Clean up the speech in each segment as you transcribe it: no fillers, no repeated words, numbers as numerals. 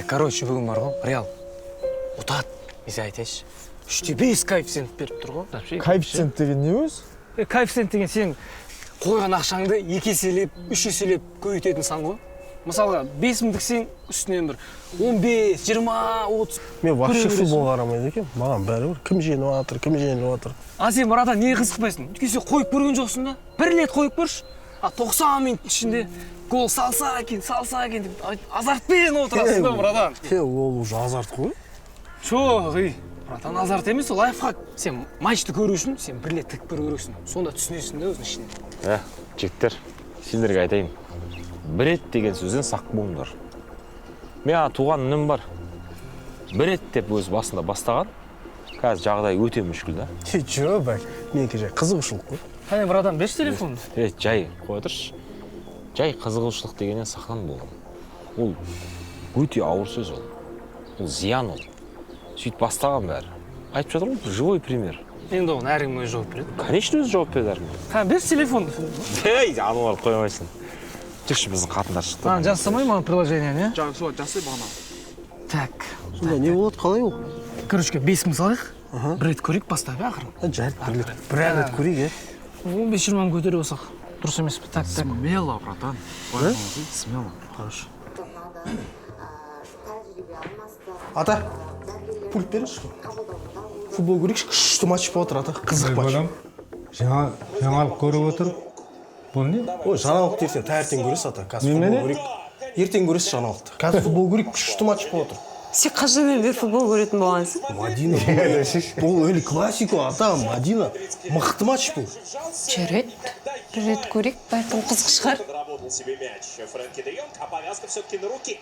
Короче, бүгін бар ғой, Реал ұтады. Мен саған айтайыншы, 3,5 коэффициент беріп тұр ғой. Вообще. Коэффициент деген не өзі? Коэффициент деген сен қойған ақшаңды екі еселеп, үш еселеп көбейтетін сан ғой. Мысалға, 5 мың тіксең, үстінен бір 15, 20, 30. Мен вообще Көре бересің. футбол қарамайды екенмін, маған бәрібір кім жеңіп жатыр, кім жеңіліп жатыр. А сен, братан, неге қызықпайсың? Өйткені сен қойып көрген жоқсың да. Бір рет қойып көрші. А 90 минуттың ішінде гол салса екен, салса екен деп азартпен отырасың да, братан. Е, ол уже азарт қой. Жоқ, ей, братан, азарт емес, ол лайфхак. Сен матчты көру үшін сен бір рет тігіп көру керексің. Сонда түсінесің да өзің ішінен. Ә, жігіттер, сендерге айтайын, бір рет деген сөзден сақ болыңдар. Мен ана туған інім бар, бір рет деп өз басында бастаған, қазір жағдай өте мүшкіл да. Е, жоқ, бәк, менікі жай қызығушылық қой. Қане, братан, берші телефонды. Е, жай қоя тұршы. Жай қызығушылық дегеннен сақтан болған. Ол өте ауыр сөз, ол зиян. Ол сөйтіп бастаған бәрі айтып жатыр ғой, живой пример. Енді оған әркім өзі жауап береді. Конечно, өзі жауап береді әркім. Қане, берші телефонды. Ей, аналарды қоймайсың, жүрші, біздің қатындар шықты. Маған жасамай маған приложениені, иә? Жаңа солай жасай бағана. Так. Сонда не болады, қалай ол? Короче, 5 мың салайық. Бір рет көрейік бастап, иә, ақырын. Е, жарайды, бір рет, бір ақ рет көрейік, е. 15-20 мың көтеріп алсақ, дұрыс емес пе? Так, так. Смело, братан. Смело. Хорошо. Ата, пульт беріңізші. Футбол көрейікші, күшті матч болып жатыр, ата, қызық матч. Балам, жаңа жаңалық көріп отыр. Бұл не? Ой, жаңалық ертең таңертең көресіз, ата. Қазір футбол Немене? көрейік. Ертең көресіз жаңалықты. Қазір футбол көрейік, күшті матч болып жатыр. Сен қашаннан бері футбол көретін болғансың? Мадина, бұл Эль Классико, ата, Мадина. Мықты матч бұл. Жарайды, бір рет көрейік, бәлкім, қызық шығар. Заработал себе мяч Фрэнки де Йонг, а повязка все-таки на руке.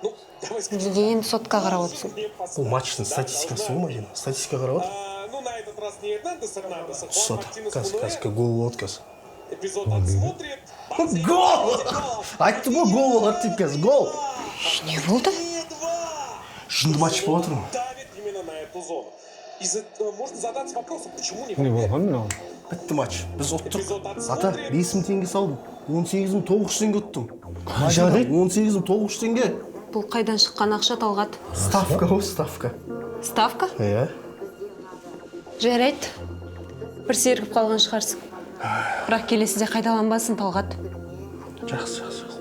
Ну, давай скажем, Неге енді сотка қарап отырсың? Бұл матчтың статистикасы ғой, Мадина. Статистика қарап отыр. Ну, на этот раз не Эрнандес Эрнандес, а Түс, Хуан ата. Мартинес Қазір, Мануэль. қазір гол болады қазір. Эпизод отсмотрит. Гол! Айттым ғой, гол болады деп қазір. Гол! Не болды? Жынды матч болып жатыр ғой. Давит именно на эту зону. И можно задаться вопросом, почему не Не болған мынау? Бітті матч. Біз ұттық. Ата, 5 мың теңге салдым. 18 900 теңге ұттым. Қанша дейді? 18 900 теңге. Бұл қайдан шыққан ақша, Талғат? Ставка ғой, ставка. Ставка? Иә. Жарайды, бір сергіп қалған шығарсың. Бірақ келесіде қайталанбасын, Талғат. Жақсы, жақсы, жақсы.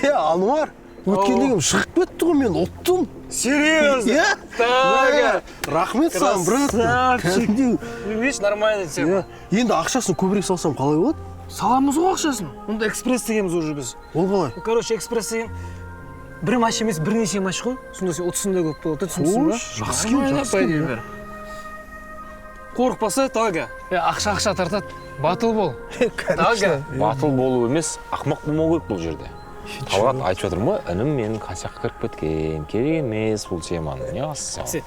Е, Ануар, өткенде шығып кетті ғой, мен ұттым. Серьезно? Иә? Так. Рахмет саған, брат. Красавчик. Кәдімгідей. Видишь, нормальный тема. Иә. Енді ақшасын көбірек салсам қалай болады? Саламыз ғой ақшасын. Онда экспресс дегенбіз уже біз. Ол қалай? Короче, экспресс деген бір матч емес, бірнеше матч қой. Сонда сен ұтысың да көп болады, түсінсің ба? Қойшы, жақсы екен, Нормально, жақсы по идее, екен. бәрі. Қорықпаса, Талга. Е, ақша ақша тартады. Батыл бол. Талга. Батыл болу емес, ақымақ болмау керек бұл жерде. Талғат, айтып жатырмын ғой, інім менің косякқа кіріп кеткен, керек емес бұл теманы, не қыласың? Сен-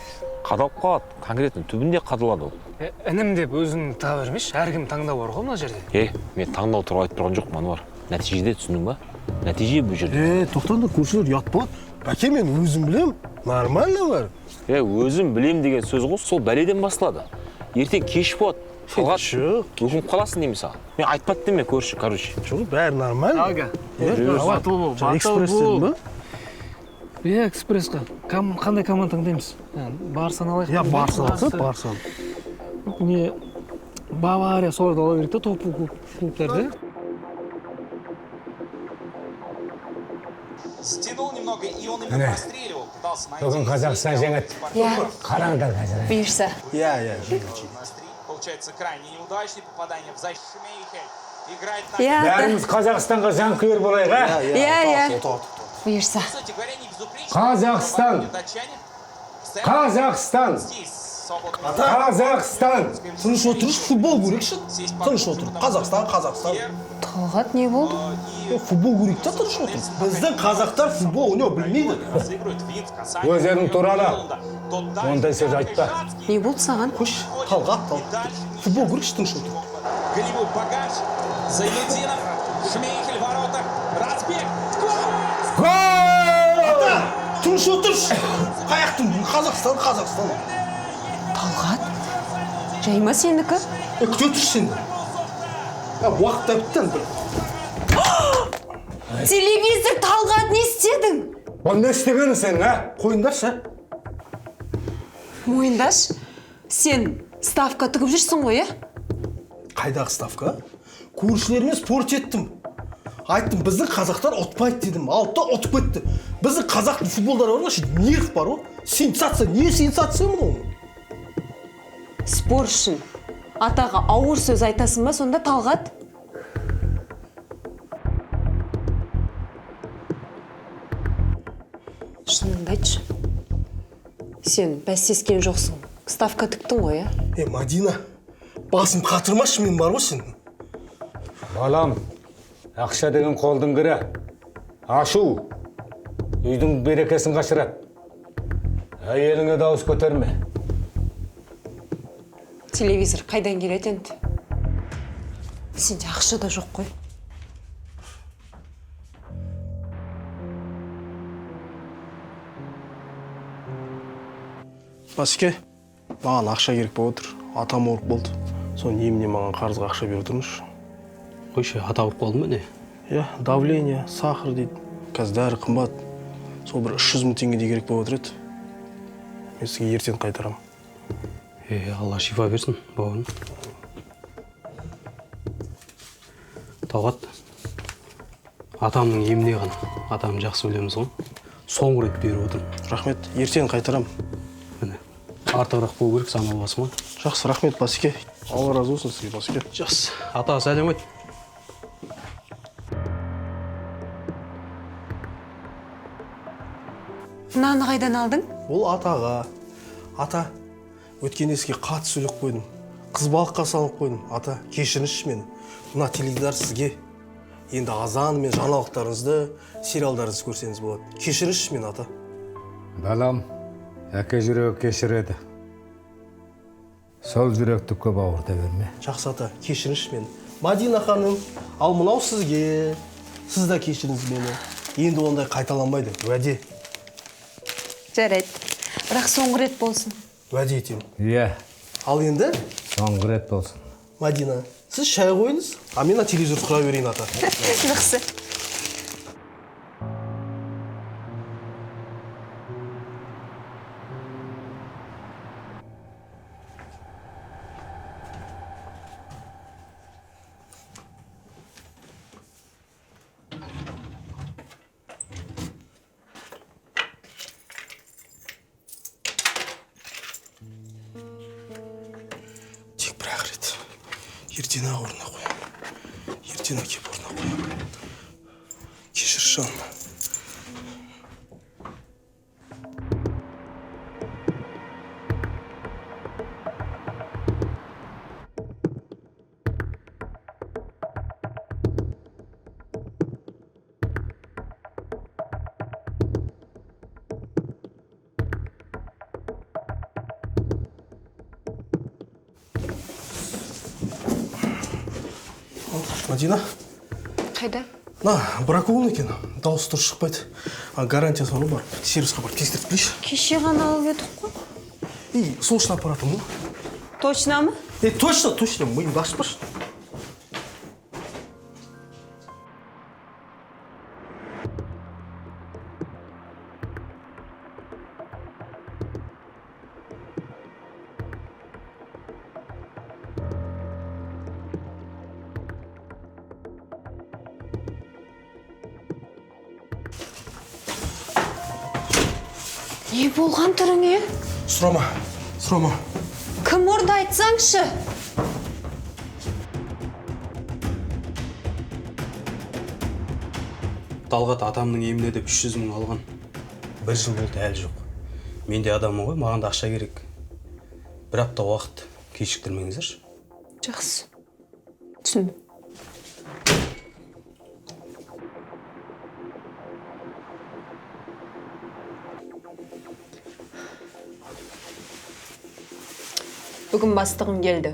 Қадалып қалады, конкретно түбінде қадалады ол. Е, інім деп өзің таба бермеші. Әркім таңдау бар ғой мына жерде. Е, мен таңдау туралы айтып тұрған жоқпын, Ануар. Нәтижеде, түсіндің ба? Нәтиже бұл жерде. Е, тоқтаңдар, көршілер, ұят болады. Бәке, мен өзім білем. Нормально бәрі. Е, өзім білем деген сөз ғой, сол бәледен басталады. Ертең кеш болады. Талғат, Жоқ. өкініп қаласың деймін саған. Мен айтпады деме, көрші, короче. Жоқ, бәрі нормально. Талга. Е, Батыл бол, жаңа батыл экспресс дедің бол. ба? Е, экспрессқа. Қандай команда таңдаймыз? Барсаны алайық. Иә, Барса алса, Барса. Не, Бавария, соларды ала керек та, топ клубтарды. Стянул немного, и он именно Міне. простреливал. Пытался найти. Бүгін Қазақстан жеңеді. Иә. Қараңдар қазір. Бұйырса. Иә, иә, жеңеді, жеңеді. Получается крайне неудачный попадание в защиту. Шмейхель играет на... Иә, ата. Бәріміз Қазақстанға жанкүйер болайық, а? Иә, иә. Ұтады, ұтады. Бұйырса. Кстати говоря, не безупречно. Қазақстан! Датчане. Қазақстан! Здесь свободный. Қазақстан! Тыныш отыршы, футбол көрейікші. Тыныш отыр. Қазақстан, Қазақстан. Талғат, не болды? Е, футбол көрейік та, тыныш отыр. Біздің қазақтар футбол ойнау білмейді. Разыгрывает винт, касание. Өздерің туралы ондай сөз айтпа. Не болды саған? Қойшы, Талғат, Талғат. Футбол көрейікші, тыныш отыр. Голевой багаж. Зайнутдинов. Шмейхель в воротах. Разбег. Гол! Ата, тыныш отыршы. Қаяқтың Қазақстан, Қазақстан. Талғат? Жай ма сенікі? Күте тұршы сен. Уақыт та бітті. Телевизор, Талғат, не істедің? Бұл не істегенің сенің, а? Қойыңдаршы. Мойындашы, сен ставка тігіп жүрсің ғой, е? Қайдағы ставка? Көршілеріме спорт еттім. Айттым, біздің қазақтар ұтпайды дедім. Алды да ұтып кетті. Біздің қазақтың футболдары бар ғой, нерв бар ғой. Сенсация, не сенсация мынау? Спор үшін атаға ауыр сөз айтасың ба сонда, Талғат? Шыныңды айтшы. Сен бәстескен жоқсың. Ставка тіктің ғой, ә? Мадина, басым қатырмашы мен бар ғой сен. Балам, ақша деген қолдың кірі. Ашу, үйдің берекесін қашырады. Әйеліңе дауыс көтерме. Телевизор қайдан келеді енді? Сенде ақша да жоқ қой. Басеке, маған ақша керек болып отыр. Атам ауырып болды. Соны еміне маған қарызға ақша беріп отырыңызшы. Қойшы, ата ауырып қалды ма не? Иә, давление, сахар дейді. Қазір дәрі қымбат. Сол бір 300 мың теңгедей керек болып отыр еді. Мен сізге ертең қайтарамын. Алла шифа берсін, бауырым. Талғат, атамның еміне ғана. Атамды жақсы білеміз ғой. Соңғы рет беріп отырмын. Рахмет, ертең қайтарамын. Міне, артығырақ болу керек, санау басыма. Жақсы, рахмет, Басеке. Алла разы болсын сізге, Басеке. Жақсы, ата сәлем айт. Мынаны қайдан алдың? Ол атаға. Ата, өткенде сізге қатты сөйлеп қойдым. Қыз балыққа салып қойдым. Ата, кешіріңізші мені. Мына теледидар сізге. Енді азан мен жаңалықтарыңызды, сериалдарыңызды көрсеңіз болады. Кешіріңізші мені, ата. Балам, әке жүрегі кешіреді. Сол жүректі көп ауырта берме. Жақсы, ата, кешіріңізші мені. Мадина ханым, ал мынау сізге. Сіз де кешіріңіз мені. Енді ондай қайталанбайды, уәде. Жарайды, бірақ соңғы рет болсын. Уәде етемін. Иә. Ал енді? Соңғы рет болсын. Мадина, сіз шай қойыңыз, а мен телевизорды құра берейін, ата. Жақсы. Тек бір-ақ рет. Ертең ақ орнына қоямын. Ертең әкеп орнына қоямын. Кешір, жаным. Мадина? Қайда? На, бракованный екен. Дауысы дұрыс шықпайды. Гарантиясы бар ғой, барып сервисқа барып тексертіп келейінші. Кеше ғана алып едік қой. И, сол үшін аппаратым ғой. Точно ма? Точно, точно, миымды ашпашы. Не болған түріңе? Сұрама, сұрама. Кім ұрды айтсаңшы? Талғат атамның еміне деп 300 мың алған. Бір жыл болды, әлі жоқ. Мен де адаммын ғой, маған да ақша керек. Бір апта уақыт, кешіктірмеңіздерші. Жақсы. Түсіндім. Бүгін бастығым келді.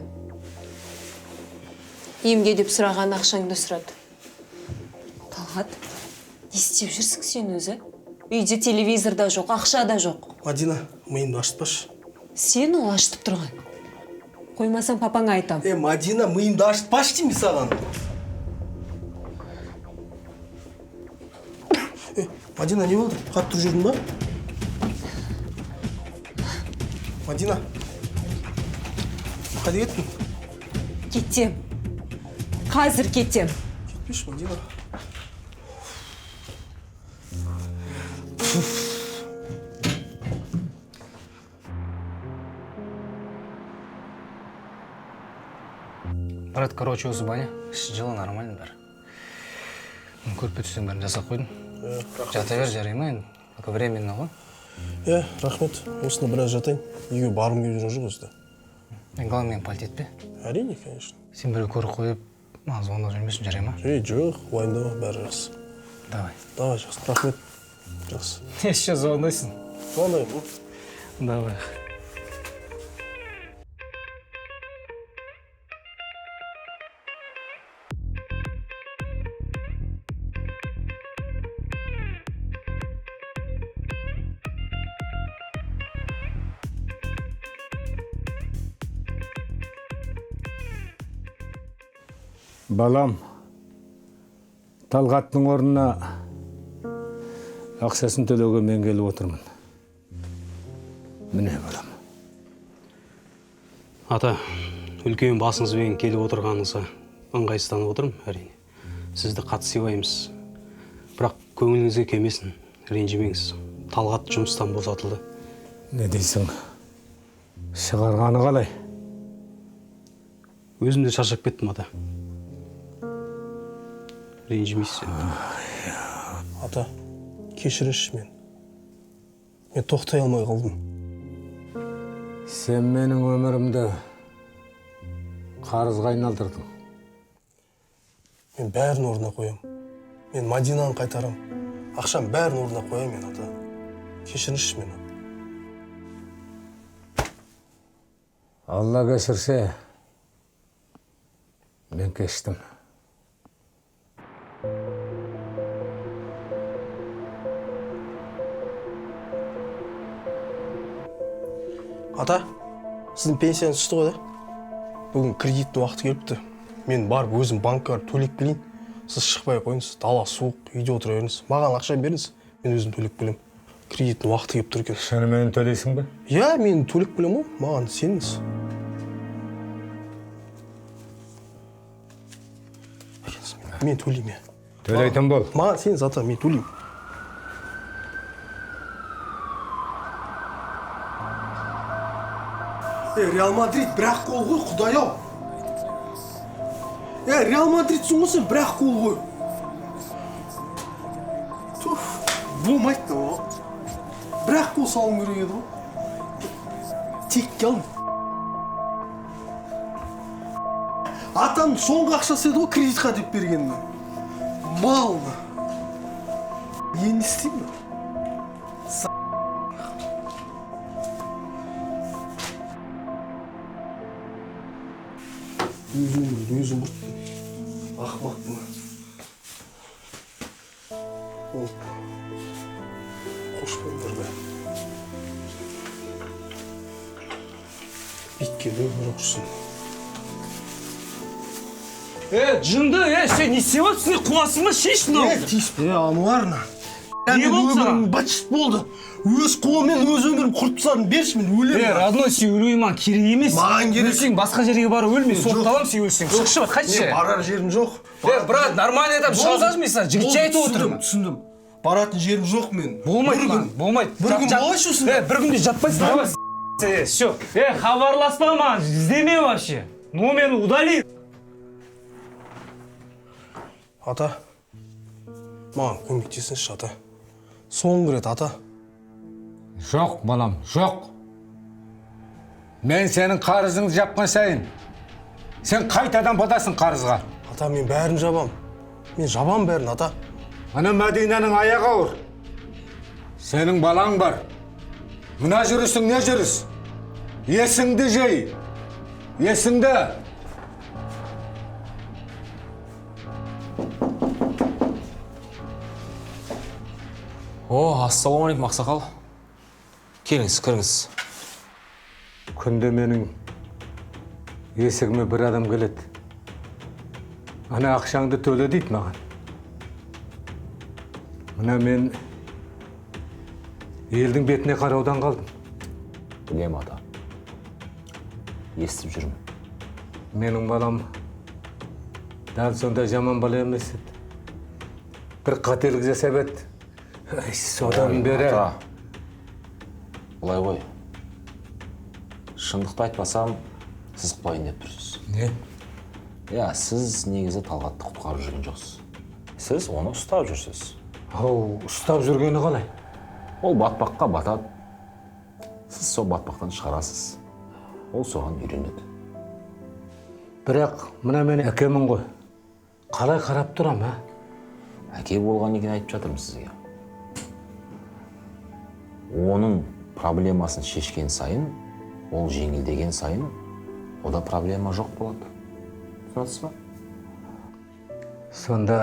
Емге деп сұраған ақшаңды сұрады. Талғат, не істеп жүрсің сен өзі? Үйде телевизор да жоқ, ақша да жоқ. Мадина, миымды ашытпашы. Сен ол ашытып тұрған. Қоймасаң папаңа айтам. Е, Мадина, миымды ашытпашы деймін саған. Е, Мадина, не болды? Қатты жүрдің ба? Мадина, қайда кеттің? Кетем. Қазір кетем. Кетпеші, Мадина. Брат, короче, осы баня. Іші жылы, нормально бәрі. Көрпе төсегін бәрін жасап қойдым. Жата бер, жарай ма енді? Пока временно ғой. Е, рахмет. Осында біраз жатайын. Үйге барғым келіп жүрген жоқ өзі. Мен главное, мені палить етпе. Әрине, конечно. Сен біреу көріп қойып, маған звондап жүрмесін, жарай ма? Ей, жоқ, уайымдама, бәрі жақсы. Давай. Давай, жақсы. Рахмет. Жақсы. Еще звондайсың. Звондаймын. Давай. Балам, Талғаттың орнына ақшасын төлеуге мен келіп отырмын. Міне, балам. Ата, үлкен басыңызбен келіп отырғаныңызға ыңғайсызданып отырмын, әрине. Сізді қатты сыйлаймыз. Бірақ көңіліңізге келмесін, ренжімеңіз. Талғат жұмыстан босатылды. Не дейсің? Шығарғаны қалай? Өзім де шаршап кеттім, ата. Ренжімейсіз енді. Ата, кешіріңізші мен. Мен тоқтай алмай қалдым. Сен менің өмірімді қарызға айналдырдың. Мен бәрін орнына қоям. Мен Мадинаны қайтарам. Ақшам бәрін орнына қоям мен, ата. Кешіріңізші мені. Алла кешірсе, мен кештім. Ата, сіздің пенсияңыз түсті ғой да? Бүгін кредиттің уақыты келіпті. Мен барып өзім банкке барып төлеп келейін. Сіз шықпай қойыңыз, дала суық, үйде отыра беріңіз. Маған ақша беріңіз, мен өзім төлеп келемін. Кредиттің уақыты келіп тұр екен. Шынымен төлейсің бе? Иә, мен төлеп келемін ғой, маған сеніңіз. Мен төлеймін, иә. Төлейтін бол. Маған сеніңіз, ата, мен төлеймін. Реал Мадрид бір-ақ гол ғой, құдай-ау. Реал Мадридсің ғой сен, бір-ақ гол ғой. Туф, болмайды да ол. Бір-ақ гол салуым керек еді ғой. Текке алдым. Атамның соңғы ақшасы еді ғой кредитқа деп бергенім. Мал. Енді не істеймін? Өз өмірімді өзім құрттым. Ақымақпын. Ол қош болыңдар бәрі. Битке өмір құрсын. Жынды, сен не істеп жатырсың? Қуасың ба? Шеш мынауды. Тиіспе, Ануар. Не болды саған? Быт-шыт болды. Өз қолыммен өз өмірім құртып тастадым. Берші, мен өлемін. Родной, сен өлуің маған керек емес. Маған керек. Өлсең басқа жерге барып өлме. Сотталамын сен өлсең. Шықшы, қайтшы. Мен барар жерім жоқ. Брат, нормально айтамын. Шыға салшы мен саған. Жігітше айтып отырмын. Түсіндім. Баратын жерім жоқ мен. Болмайды маған, болмайды. Бір күн болайыншы осында. Бір күнде жатпайсың. Давай. Все. Хабарласпа маған, іздеме вообще. Номерін удали. Ата, маған көмектесіңізші, ата. Соңғы рет, ата. Жоқ, балам, жоқ. Мен сенің қарызыңды жапқан сайын, сен қайтадан батасың қарызға. Ата, мен бәрін жабам. Мен жабам бәрін, ата. Ана Мәдинаның аяғы ауыр. Сенің балаң бар. Мына жүрісің не жүріс? Есіңді жей. Есіңді. О, ассалаумағалейкум, ақсақал. Келіңіз, кіріңіз. Күнде менің Есігіме бір адам келеді. Ана ақшаңды төле дейді маған. Мына мен елдің бетіне қараудан қалдым. Білем, ата. Естіп жүрмін. Менің балам дәл сондай жаман бала емес еді. Бір қателік жасап еді. Содан бері... Ата, былай ғой. Шындықты айтпасам, сіз құлайын деп тұрсыз. Не? Иә, сіз негізі Талғатты құтқарып жүрген жоқсыз. Сіз оны ұстап жүрсіз. Ау, ұстап жүргені қалай? Ол батпаққа батады. Сіз сол батпақтан шығарасыз. Ол соған үйренеді. Бірақ мына мен әкемін ғой. Қалай қарап тұрам, а? Әке болған екен айтып жатырмын сізге. Оның проблемасын шешкен сайын, ол жеңілдеген сайын, ода проблема жоқ болады. Түсінесіз ба? Сонда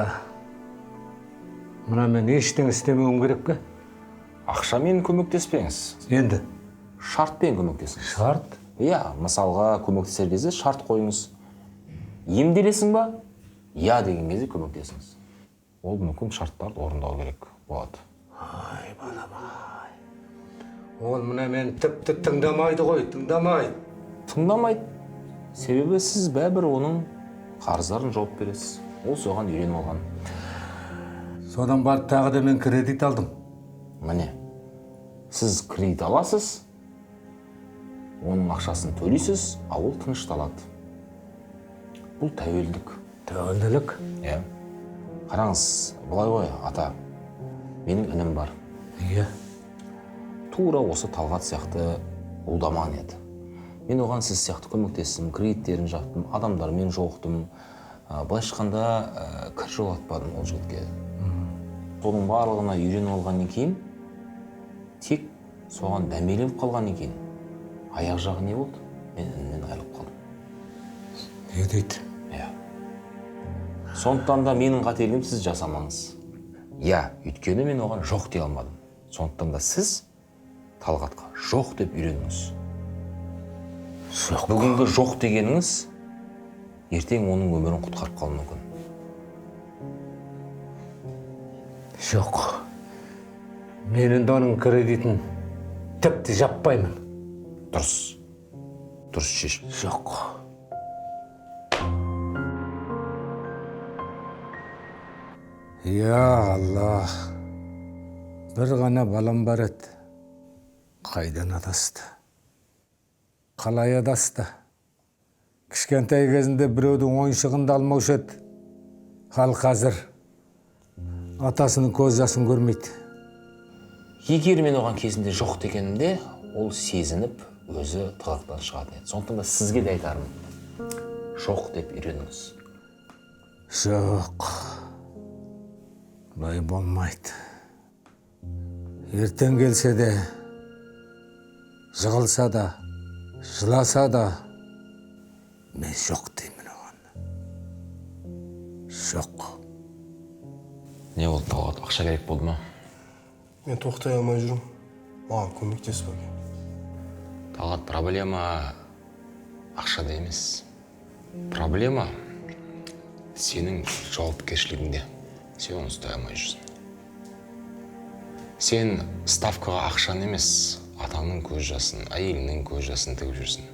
мына мен ештеңе істемеуім керек пе? Ақшамен көмектеспеңіз. Енді? Шартпен көмектесіңіз. Шарт? Иә, мысалға көмектесер кезде шарт қойыңыз. Емделесің ба? Иә деген кезде көмектесіңіз. Ол мүмкін шарттарды орындау керек болады. Ай, балам, ай. Ол мына мен тіпті тыңдамайды ғой, тыңдамайды. Тыңдамайды. Себебі сіз бәрібір оның қарыздарын жауап бересіз. Ол соған үйреніп алған. Содан барып тағы да мен кредит алдым. Міне, сіз кредит аласыз, оның ақшасын төлейсіз, а ол тынышталады. Бұл тәуелдік. Тәуелділік? Иә. Қараңыз, былай ғой, ата, менің інім бар. Иә. Тура осы Талғат сияқты лудаман еді. Мен оған сіз сияқты көмектестім, кредиттерін жаптым, адамдармен жолықтым. Былайша айтқанда, кір жолатпадым ол жігітке. Соның барлығына үйреніп алғаннан кейін, тек соған дәмеленіп қалғаннан кейін, аяқ жағы не болды? Мен інімнен айырылып қалдым. Не дейді? Иә. Сондықтан да менің қателігім сіз жасамаңыз. Иә, өйткені мен оған жоқ дей алмадым. Сондықтан да сіз Талғатқа жоқ деп үйреніңіз. Жоқ. Бүгінгі жоқ дегеніңіз ертең оның өмірін құтқарып қалуы мүмкін. Жоқ. Мен енді оның кредитін тіпті жаппаймын. Дұрыс. Дұрыс шешім. Жоқ. Я Аллах, бір ғана балам бар еді. Қайдан адасты? Қалай адасты? Кішкентай кезінде біреудің ойыншығын да алмаушы еді. Ал қазір атасының көз жасын көрмейді. Егер мен оған кезінде жоқ дегенімде, ол сезініп, өзі тығырықтан шығатын еді. Сондықтан да сізге де айтарым, жоқ деп үйреніңіз. Жоқ. Бұлай болмайды. Ертең келсе де, жығылса да, жыласа да, мен жоқ деймін оған. Жоқ. Не болды, Талғат? Ақша керек болды ма? Мен тоқтай алмай жүрмін. Маған көмектес бәке. Талғат, проблема ақшада емес. Проблема сенің жауапкершілігіңде. Сен оны ұстай алмай жүрсің. Сен ставкаға ақшаны емес, атаңның көз жасын, әйеліңнің көз жасын тігіп жүрсің.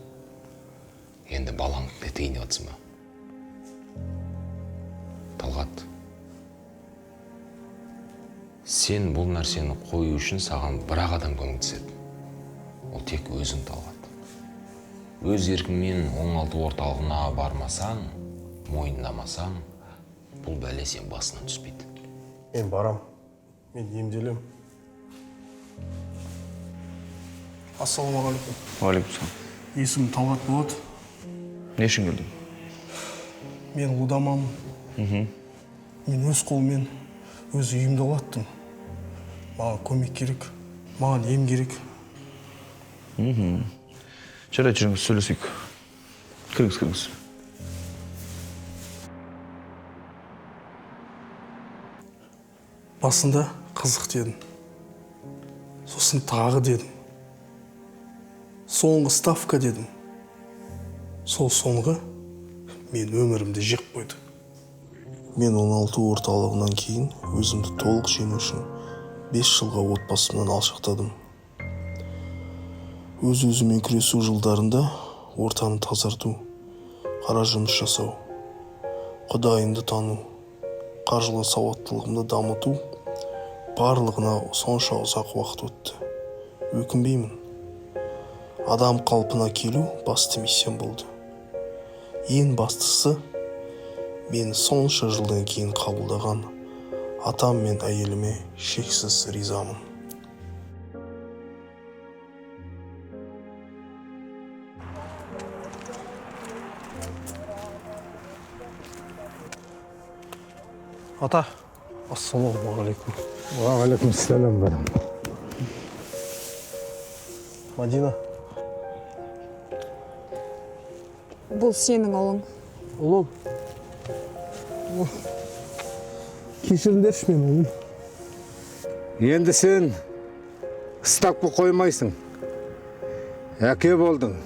Енді балаңды тігейін деп жатсың ба? Талғат, сен бұл нәрсені қою үшін саған бір-ақ адам көмектеседі. Ол тек өзің, Талғат. Өз еркіңмен оңалту орталығына бармасаң, мойындамасаң, бұл бәле сен басына түспейді. Мен барам. Мен емделем. Ассалаумағалейкум. Уағалейкум. Есімім Талғат болады. Не үшін келдің? Мен лудаманмын. Мен өз қолыммен өз үйімді құлаттым. Маған көмек керек, маған ем керек. Жарайды, жүріңіз, сөйлесейік. Кіріңіз, кіріңіз. Басында қызық дедім. Сосын тағы дедім. Соңғы ставка дедім. Сол соңғы мен өмірімді жеп қойды. Мен 16 орталығынан кейін өзімді толық жеңу үшін 5 жылға отбасымнан алшақтадым. Өз-өзімен күресу жылдарында ортаны тазарту, қара жұмыс жасау, Құдайымды тану, қаржылы сауаттылығымды дамыту барлығына сонша ұзақ уақыт өтті. Өкінбеймін. Адам қалпына келу басты миссиям болды. Ең бастысы, мені сонша жылдан кейін қабылдаған атам мен әйеліме шексіз ризамын. Ата, ассалаумағалейкум. Уағалейкумассалам, балам. Мадина. Бұл сенің ұлың. Ұлым. Кешіріңдерші мені, ұлым. Енді сен ставка қоймайсың. Әке болдың.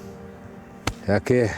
Әке.